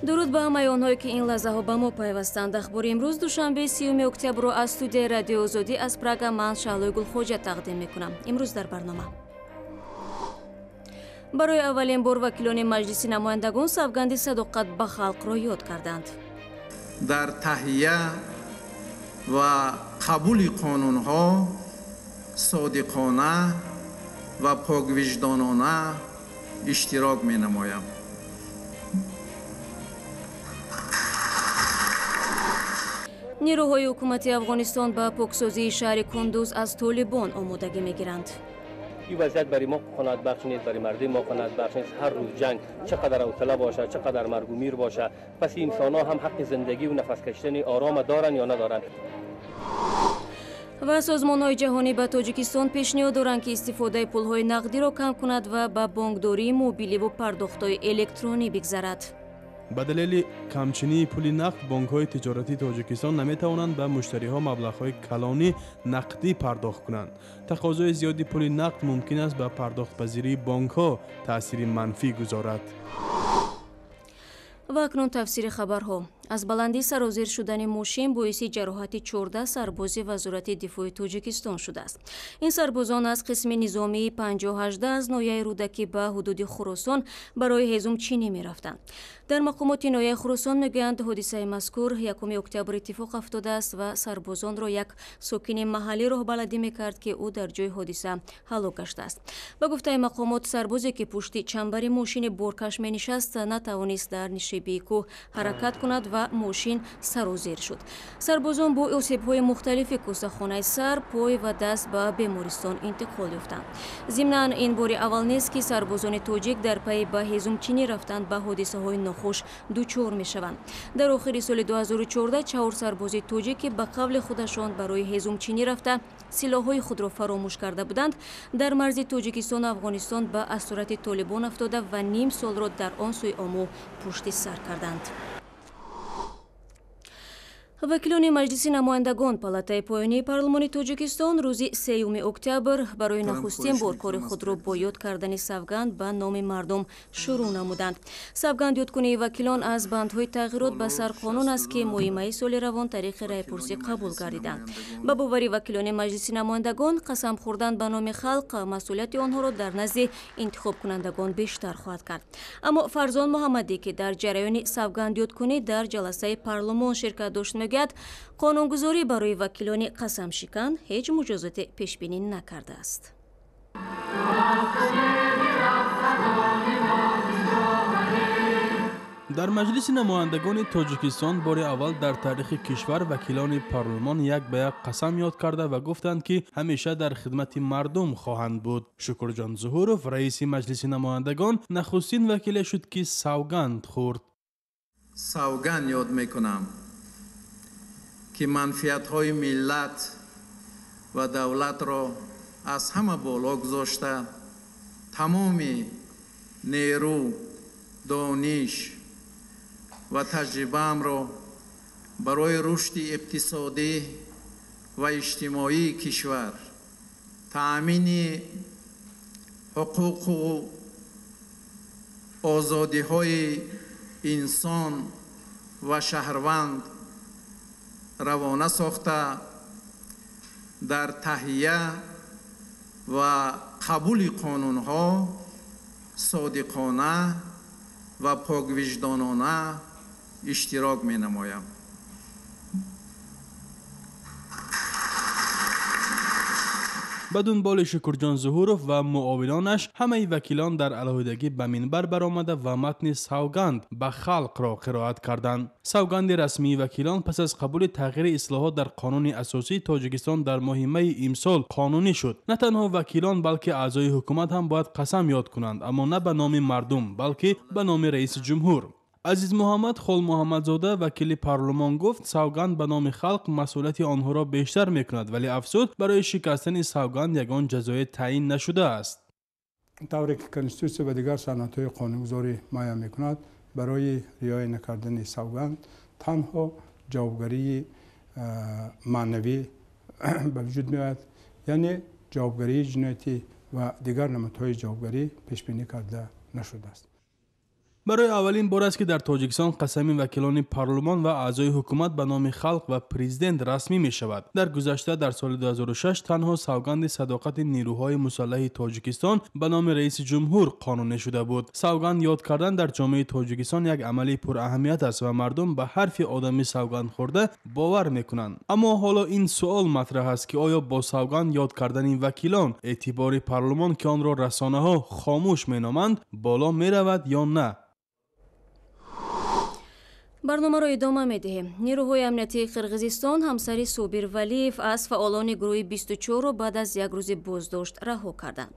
Дуруд ба ҳамаи онҳое, ки ин лаҳзаҳо ба мо пайвастанд. Ахбори имрӯз, душанбе, 30 октябрро аз студияи Радиои Озодӣ аз Прага ман, Шаҳлои Гулхоҷа, тақдим мекунам. Имрӯз дар барнома: барои аввалин бор вакилони Маҷлиси намояндагон савганди садоқат ба халқро ёд карданд. Дар таҳия ва қабули қонунҳо содиқона ва поквиҷдонона иштирок менамоям. Нерӯҳои ҳукумати Афғонистон ба поксозии шаҳри Кундуз аз толибон омодагӣ мегиранд. Ин вазъият барои мо қаноатбахш нест, барои мардуми мо қаноатбахш нест. Ҳар рӯз ҷанг, чӣ қадар ҳавсала бошад, чӣ қадар маргу мир бошад, пас инсонҳо ҳам ҳаққи зиндагӣ ва нафас кашидани орома доранд ё надоранд? Ва созмонҳои ҷаҳонӣ ба Тоҷикистон пешниҳод доранд, ки истифодаи пулҳои нақдиро кам кунад ва ба бонкдории мобиливу пардохтҳои электронӣ бигзарад. Ба далели камчинии пули нақд, бонкҳои тиҷоратии Тоҷикистон наметавонанд ба муштариҳо маблағҳои калони нақдӣ пардохт кунанд. Тақозои зиёди пули нақд мумкин аст ба пардохтпазирии бонкҳо таъсири манфӣ гузорад. Ва акнун тафсири хабарҳо. Аз баландӣ сарозир шудани мошин боиси ҷароҳати 14 сарбози Вазорати дифои Тоҷикистон шудааст. Ин сарбозон аз қисми низомии 518 аз ноҳияи Рӯдакӣ ба ҳудуди Хуросон барои ҳезумчинӣ мерафтанд. Дар мақомоти ноҳияи Хуросон мегӯянд, ҳодисаи мазкур 1 октябр иттифоқ афтодааст ва сарбозонро як сокини маҳаллӣ роҳбаладӣ мекард, ки ӯ дар ҷои ҳодиса ҳалок гаштааст. Ба гуфтаи мақомот, сарбозе, ки пушти чамбари мошини боркаш менишаст, натавонист дар нишебии кӯҳ ҳаракат кунад ва мошин сарозир шуд. Сарбозон бо осебҳои мухталифи кӯсахонаи сар, пой ва даст ба бемористон интиқол ёфтанд. Зимнан, ин бори аввал нест, ки сарбозони тоҷик дар пайи ба ҳезумчинӣ рафтан ба ҳодисаҳои нохуш дучор мешаванд. Дар охири соли 2014 чаҳор сарбози тоҷик, ки ба қавли худашон барои ҳезумчинӣ рафта, силоҳҳои худро фаромӯш карда буданд, дар марзи Тоҷикистону Афғонистон ба асорати толибон афтода ва ним солро дар он сӯи Омӯ пушти сар карданд. Вакилони Маҷлиси намояндагон, палатаи поёнии парлумони Тоҷикистон, рӯзи 3 октябр барои нахустин бор кори худро бо ёд кардани савганд ба номи мардум шурӯъ намуданд. Савганд ёдкунии вакилон аз бандҳои тағйирот ба сарқонун аст, ки моҳи майи соли равон тариқи райпурсӣ қабул гардиданд. Ба бовари вакилони Маҷлиси намояндагон, қасам хӯрдан ба номи халқ масъулияти онҳоро дар назди интихобкунандагон бештар хоҳад кард. Аммо Фарзон Муҳаммадӣ, ки дар ҷараёни савгандёдкунӣ дар ҷаласаи парлумон ширкат дошт, мегӯяд, қонунгузорӣ барои вакилони қасамшикан ҳеҷ муҷозоте пешбинӣ накардааст. Дар Маҷлиси намояндагони Тоҷикистон бори аввал дар таърихи кишвар вакилони парлумон як ба як қасам ёд карда ва гуфтанд, ки ҳамеша дар хидмати мардум хоҳанд буд. Шукурҷон Зуҳуров, раиси Маҷлиси намояндагон, нахустин вакиле шуд, ки савганд хӯрд. Савганд ёд мекунам, ки манфиатҳои миллат ва давлатро аз ҳама боло гузошта, тамоми нерӯ, дониш ва таҷрибаамро барои рушди иқтисодӣ ва иҷтимоии кишвар, таъмини ҳуқуқу озодиҳои инсон ва шаҳрванд равона сохта, дар таҳия ва қабули қонунҳо содиқона ва поквиҷдонона иштирок менамоям. Ба дунболи Шукурҷон Зуҳуров ва муовинонаш, ҳамаи вакилон дар алоҳидагӣ ба минбар баромада ва матни савганд ба халқро қироат карданд. Савганди расмии вакилон пас аз қабули тағйири ислоҳот дар қонуни асосии Тоҷикистон дар моҳи майи имсол қонунӣ шуд. На танҳо вакилон, балки аъзои ҳукумат ҳам бояд қасам ёд кунанд, аммо на ба номи мардум, балки ба номи раиси ҷумҳур. Азизмуҳаммад Холмуҳаммадзода, вакили парлумон, гуфт, савганд ба номи халқ масъулияти онҳоро бештар мекунад, вале афзуд, барои шикастани савганд ягон ҷазое таъин нашудааст. Тавре ки Конститутсия ва дигар санадҳои қонунгузорӣ муайян мекунад, барои риоя накардани савганд танҳо ҷавобгарии маънавӣ ба вуҷуд меояд, яъне ҷавобгарии ҷиноятӣ ва дигар намудҳои ҷавобгарӣ пешбинӣ карда нашудааст. Барои аввалин бор аст, ки дар Тоҷикистон қасами вакилони парлумон ва аъзои ҳукумат ба номи халқ ва президент расмӣ мешавад. Дар гузашта, дар соли 2006, танҳо савганди садоқати нерӯҳои мусаллаҳи Тоҷикистон ба номи раиси ҷумҳур қонунӣ шуда буд. Савганд ёд кардан дар ҷомеаи Тоҷикистон як амали пураҳамият аст ва мардум ба ҳарфи одами савгандхӯрда бовар мекунанд. Аммо ҳоло ин суол матраҳ аст, ки оё бо савганд ёд кардани вакилон эътибори парлумон, ки онро расонаҳо хомӯш меноманд, боло меравад ё на? Барномаро идома медиҳем. Нерӯҳои амниятии Қирғизистон ҳамсари Собир Валиев аз фаъолони гурӯҳи 24-ро баъд аз як рӯзи боздошт раҳо карданд.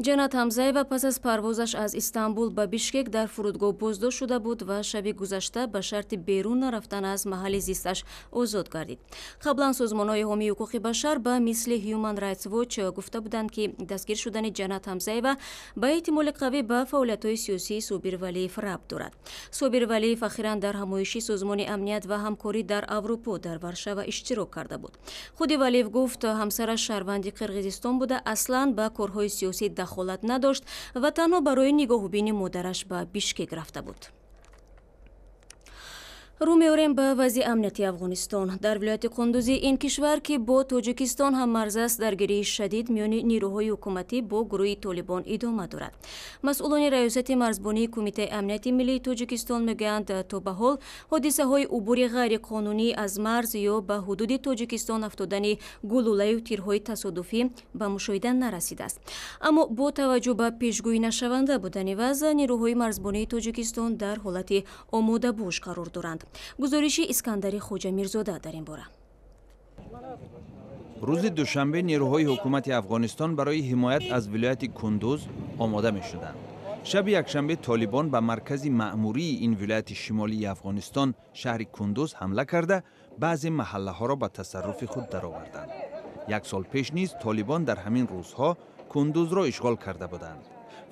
Ҷаннат Ҳамзаева пас аз парвозаш аз Истанбул ба Бишкек дар фурудгоҳ боздошт шуда буд ва шаби гузашта ба шарти берун нарафтан аз маҳалли зисташ озод гардид. Қаблан созмонҳои ҳомии ҳуқуқи башар ба мисли Human Rights Watch гуфта буданд, ки дастгир шудани Ҷаннат Ҳамзаева ба эҳтимоли қавӣ ба фаъолиятҳои сиёсии Собир Валиев рабт дорад. Собир Валиев ахиран дар ҳамоиши Созмони амният ва ҳамкорӣ дар Аврупо дар Варшава иштирок карда буд. Худи Валиев гуфт, ҳамсараш шаҳрванди Қирғизистон буда, аслан ба корҳои сиёсӣ дахолат надошт ва танҳо барои нигоҳубини модараш ба Бишкек рафта буд. Рӯ меорем ба вазъи амнияти Афғонистон. Дар вилояти Қундузи ин кишвар, ки бо Тоҷикистон ҳаммарз аст, даргирии шадид миёни нерӯҳои ҳукуматӣ бо гурӯҳи Толибон идома дорад. Масъулони Раёсати марзбонии Кумитаи амнияти миллии Тоҷикистон мегӯянд, то ба ҳол ҳодисаҳои убури ғайриқонунӣ аз марз ё ба ҳудуди Тоҷикистон афтодани гулӯлаю тирҳои тасодуфӣ ба мушоҳида нарасидааст. Аммо бо таваҷҷӯҳ ба пешгӯӣ нашаванда будани вазъ, нерӯҳои марзбонии Тоҷикистон дар ҳолати омодабош қарор доранд. Гузориши Искандари Хоҷамирзода дар ин бора. Рӯзи душанбе нерӯҳои ҳукумати Афғонистон барои ҳимоят аз вилояти Кундуз омода мешуданд. Шаби якшанбе Толибон ба маркази маъмурии ин вилояти шимолии Афғонистон, шаҳри Кундуз, ҳамла карда, баъзе маҳаллаҳоро ба тасарруфи худ дароварданд. Як сол пеш низ Толибон дар ҳамин рӯзҳо Кундузро ишғол карда буданд.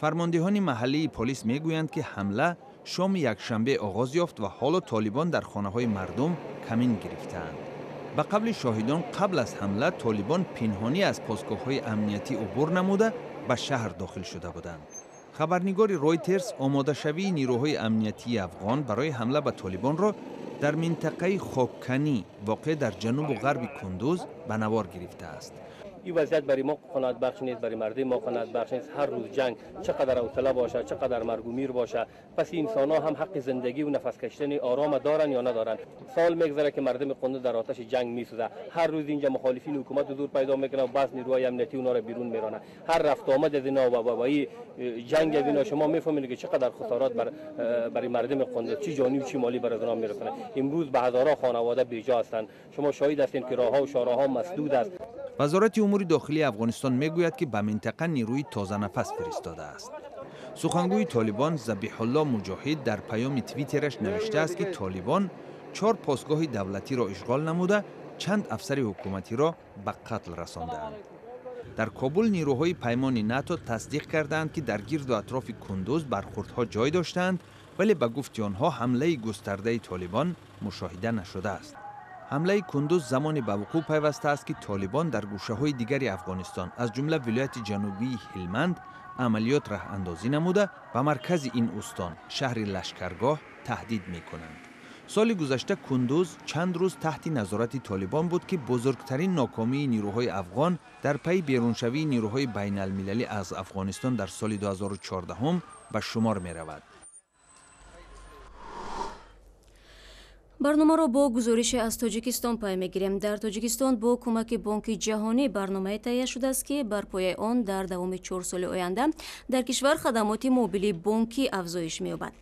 Фармондеҳони маҳаллии полис мегӯянд, ки ҳамла шоми якшанбе оғоз ёфт ва ҳоло Толибон дар хонаҳои мардум камин гирифтаанд. Ба қавли шоҳидон, қабл аз ҳамла Толибон пинҳонӣ аз посгоҳҳои амниятӣ убур намуда, ба шаҳр дохил шуда буданд. Хабарнигори Ройтерс омодашавии нерӯҳои амниятии афғон барои ҳамла ба Толибонро дар минтақаи Хокканӣ, воқеъ дар ҷанубу ғарби Кундуз, ба навор гирифтааст. Ин вазъият барои мо қаноатбахш нест, барои мардуми мо қаноатбахш нест. Ҳар рӯз ҷанг, чӣ қадар ҳавсала бошад, чӣ қадар маргу мир бошад, пас инсонҳо ҳам ҳаққи зиндагӣ ва нафас кашидани ором доранд ё надоранд? Сол мегузарад, ки мардуми Қундуз дар оташи ҷанг месӯзад. Ҳар рӯз инҷа мухолифини ҳукумат ҳузур пайдо мекунанд ва баъз нерӯҳои амниятӣ онҳоро берун меронанд. Ҳар рафту омад аз инҳо ва ҷанг аз инҳо, шумо мефаҳмед, ки чӣ қадар хусорат барои мардуми Қундуз, чӣ ҷонӣ ва чӣ молӣ бар аз онҳо мерасонад. Имрӯз ба ҳазорҳо хонавода беҷо ҳастанд. Шумо шоҳид ҳастед, ки роҳҳо ва шоҳроҳҳо масдуд аст. Вазорати умури дохилии Афғонистон мегӯяд, ки ба минтақа нерӯи тозанафас фиристодааст. Сухангӯи Толибон Забиҳулло Муҷоҳид дар паёми твиттераш навиштааст, ки Толибон чор посгоҳи давлатиро ишғол намуда, чанд афсари ҳукуматиро ба қатл расондаанд. Дар Кобул нерӯҳои паймони НАТО тасдиқ кардаанд, ки дар гирду атрофи Кундуз бархӯрдҳо ҷой доштаанд, вале ба гуфти онҳо ҳамлаи густардаи Толибон мушоҳида нашудааст. Ҳамлаи Кундуз замоне ба вуқӯъ пайвастааст, ки Толибон дар гӯшаҳои дигари Афғонистон, аз ҷумла вилояти ҷанубии Ҳилманд, амалиёт раҳандозӣ намуда, ба маркази ин устон, шаҳри Лашкаргоҳ, таҳдид мекунанд. Соли гузашта Кундуз чанд рӯз таҳти назорати Толибон буд, ки бузургтарин нокомии нерӯҳои афғон дар пайи беруншавии нерӯҳои байналмилалӣ аз Афғонистон дар соли 2014 ба шумор меравад. Барномаро бо гузорише аз Тоҷикистон пай мегирем. Дар Тоҷикистон бо кӯмаки Бонки Ҷаҳонӣ барномае таҳия шудааст, ки бар пояи он дар давоми 4 соли оянда дар кишвар хадамоти мобилии бонкӣ афзоиш меёбад.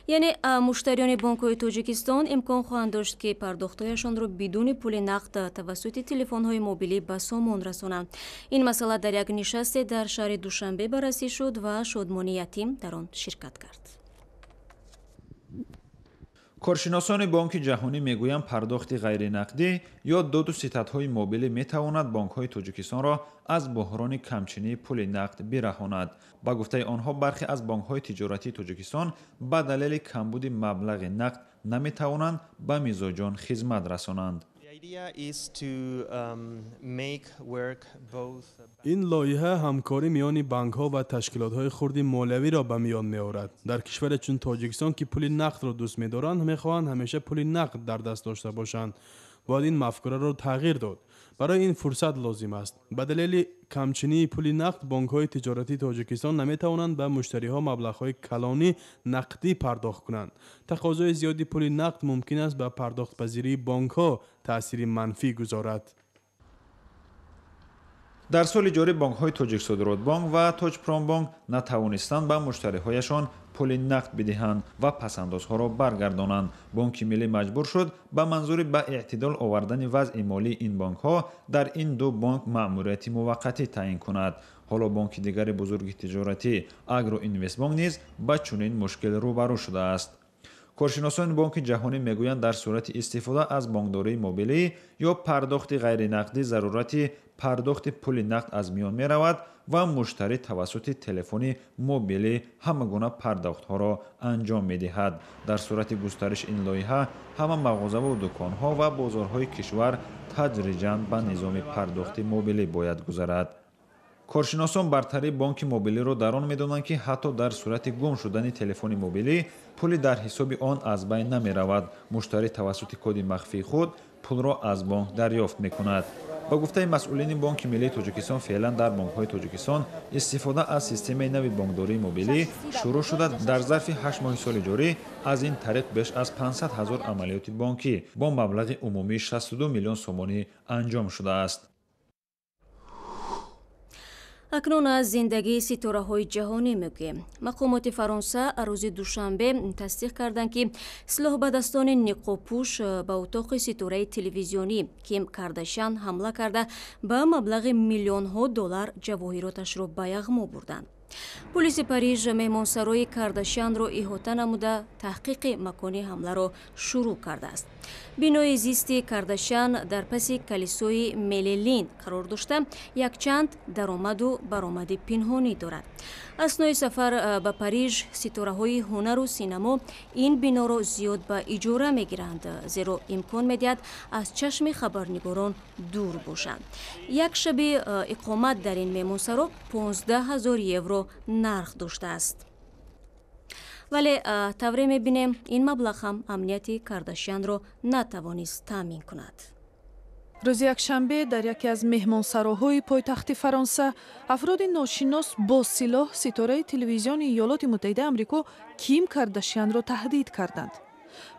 Яъне муштариёни бонкҳои Тоҷикистон имкон хоҳанд дошт, ки пардохтҳояшонро бидуни пули нақд тавассути телефонҳои мобилӣ ба сомон расонанд. Ин масъала дар як нишасте дар шаҳри Душанбе баррасӣ шуд ва Шодмони Ятим дар он ширкат кард. Коршиносони Бонки Ҷаҳонӣ мегӯянд, пардохти ғайринақдӣ ё доду ситадҳои мобилӣ метавонад бонкҳои Тоҷикистонро аз буҳрони камчинии пули нақд бираҳонад. Ба гуфтаи онҳо, бархе аз бонкҳои тиҷоратии Тоҷикистон ба далели камбуди маблағи нақд наметавонанд ба мизоҷон хизмат расонанд. Ин лоиҳа ҳамкорӣ миёни бонкҳо ва ташкилотҳои хурди молиявиро ба миён меорад. Дар кишваре чун Тоҷикистон, ки пули нақдро дӯст медоранд, мехоҳанд ҳамеша пули нақд дар даст дошта бошанд. Бояд ин мафкураро тағйир дод. Барои ин фурсат лозим аст. Ба далели камчинии пули нақд, бонкҳои тиҷоратии Тоҷикистон наметавонанд ба муштариҳо маблағҳои калони нақдӣ пардохт кунанд. Тақозои зиёди пули нақд мумкин аст ба пардохтпазирии бонкҳо таъсири манфӣ гузорад. Дар соли ҷорӣ бонкҳои Тоҷиксодиротбонк ва Тоҷпромбонк натавонистанд ба муштариҳояшон пули нақд бидиҳанд ва пасандозҳоро баргардонанд. Бонки миллӣ маҷбур шуд ба манзури ба эътидол овардани вазъи молии ин бонкҳо дар ин ду бонк маъмурияти муваққатӣ таъин кунад. Ҳоло бонки дигари бузурги тиҷоратӣ Агроинвестбонк низ ба чунин мушкил рӯбарӯ шудааст. Коршиносони Бонки Ҷаҳонӣ мегӯянд, дар сурати истифода аз бонкдории мобилӣ ё пардохти ғайринақдӣ зарурати пардохти пули нақд аз миён меравад ва муштарӣ тавассути телефони мобилӣ ҳама гуна пардохтҳоро анҷом медиҳад. Дар сурати густариши ин лоиҳа ҳама мағозаву дуконҳо ва бозорҳои кишвар тадриҷан ба низоми пардохти мобилӣ бояд гузарад. Коршиносон бартарии бонки мобилиро дар он медонанд, ки ҳатто дар сурати гум шудани телефони мобилӣ пули дар ҳисоби он аз байн намеравад. Муштарӣ тавассути коди махфии худ пулро аз бонк дарёфт мекунад. Ба гуфтаи масъулини Бонки миллии Тоҷикистон, феълан дар бонкҳои Тоҷикистон истифода аз системаи нави бонкдории мобилӣ шурӯъ шуда, дар зарфи 8 моҳи соли ҷорӣ аз ин тариқ беш аз 500 ҳазор амалиёти бонкӣ бо маблағи умумии 62 миллион сомонӣ анҷом шудааст. Акнун аз зиндагии ситораҳои ҷаҳонӣ мегӯем. Мақомоти Фаронса рӯзи душанбе тасдиқ карданд, ки силоҳбадастони ниқобпӯш ба утоқи ситораи телевизионӣ Ким Кардашян ҳамла карда, ба маблағи миллионҳо доллар ҷавоҳироташро ба яғмо бурданд. Полиси Париж меҳмонсарои Кардашянро иҳота намуда, таҳқиқи макони ҳамларо шурӯъ кардааст. Бинои зисти Кардашян дар паси калисои Мелелин қарор дошта, якчанд даромаду баромади пинҳонӣ дорад. Аснои сафар ба Париж ситораҳои ҳунару синамо ин биноро зиёд ба иҷора мегиранд, зеро имкон медиҳад аз чашми хабарнигорон дур бошанд. Як шаби иқомат дар ин меҳмонсаро 15 ҳазор евро нарх доштааст. Вале тавре мебинем, ин маблағ ҳам амнияти Кардашянро натавонист таъмин кунад. Рӯзи якшанбе дар яке аз меҳмонсароҳои пойтахти Фаронса афроди ношинос бо силоҳ ситораи телевизиони Иёлоти Муттаҳидаи Амрико Ким Кардашянро таҳдид карданд.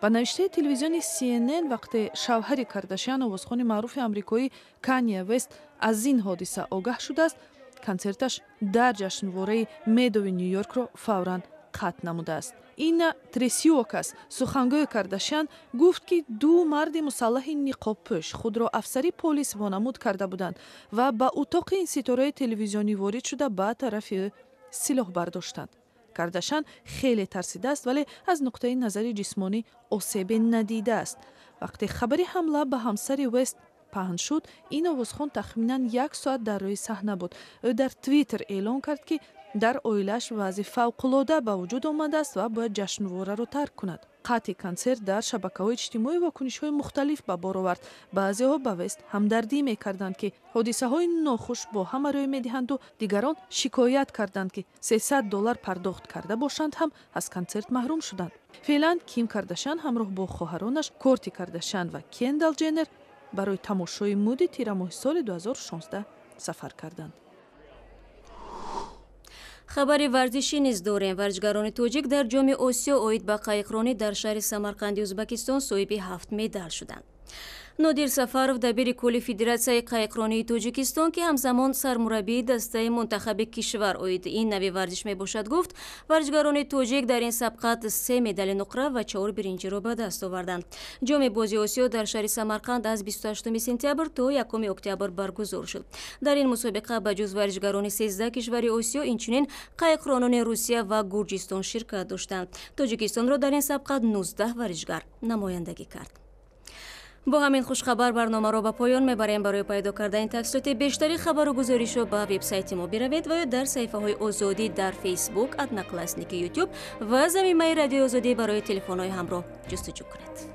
Ба навиштаи телевизиони CNN, вақте шавҳари Кардашян, овозхони маъруфи амрикоӣ Канье Вест, аз ин ҳодиса огаҳ шудааст, консерташ дар ҷашнвораи Медови Ню-Йоркро фавран қатъ намудааст. Инна Тресиокас, сухангӯи Кардашян, гуфт, ки ду марди мусаллаҳи ниқобпӯш худро афсари полис вонамуд карда буданд ва ба утоқи ин ситораи телевизионӣ ворид шуда, ба тарафи ӯ силоҳ бардоштанд. Кардашян хеле тарсидааст, вале аз нуқтаи назари ҷисмонӣ осебе надидааст. Вақте хабари ҳамла ба ҳамсари Вест паҳн шуд, ин овозхон тахминан як соат дар рӯи саҳна буд. Ӯ дар Твиттер эълон кард, ки дар оилааш вазъи фавқулода ба вуҷуд омадааст ва бояд ҷашнвораро тарк кунад. Қатъи консерт дар шабакаҳои иҷтимоӣ вокунишҳои мухталиф ба бор овард. Баъзеҳо ба Вест ҳамдардӣ мекарданд, ки ҳодисаҳои нохуш бо ҳама рӯй медиҳанду дигарон шикоят карданд, ки 300 доллар пардохт карда бошанд ҳам аз консерт маҳрум шуданд. Феълан Ким Кардашян ҳамроҳ бо хоҳаронаш Корти Кардашян ва Кендал Ҷеннер барои тамошои муди тирамоҳи соли 2016 сафар карданд. Хабари варзишӣ низ дорем. Варзишгарони тоҷик дар Ҷоми Осиё оид ба қайиқронӣ дар шаҳри Самарқанди Ӯзбекистон соҳиби 7 медал шуданд. Нодир Сафаров, дабири кулли Федератсияи қайиқронии Тоҷикистон, ки ҳамзамон сармураббии дастаи мунтахаби кишвар оид ин нави варзиш мебошад, гуфт, варзишгарони тоҷик дар ин сабқат 3 медали нуқра ва 4 биринҷиро ба даст оварданд. Ҷоми бози Осиё дар шаҳри Самарқанд аз 28 сентябр то 1 октябр баргузор шуд. Дар ин мусобиқа ба ҷуз варзишгарони 13 кишвари Осиё, инчунин қайиқронони Русия ва Гурҷистон ширкат доштанд. Тоҷикистонро дар ин сабқат 19 варзишгар намояндагӣ кард. Бо ҳамин хушхабар барномаро ба поён мебарем. Барои пайдо кардани тафсилоти бештари хабару гузоришҳо ба вебсайти мо биравед ва ё дар саҳифаҳои Озодӣ дар Фейсбук, Одноклассники, Ютуб ва замимаи Радиои Озодӣ барои телефонҳои ҳамроҳ ҷустуҷӯ кунед.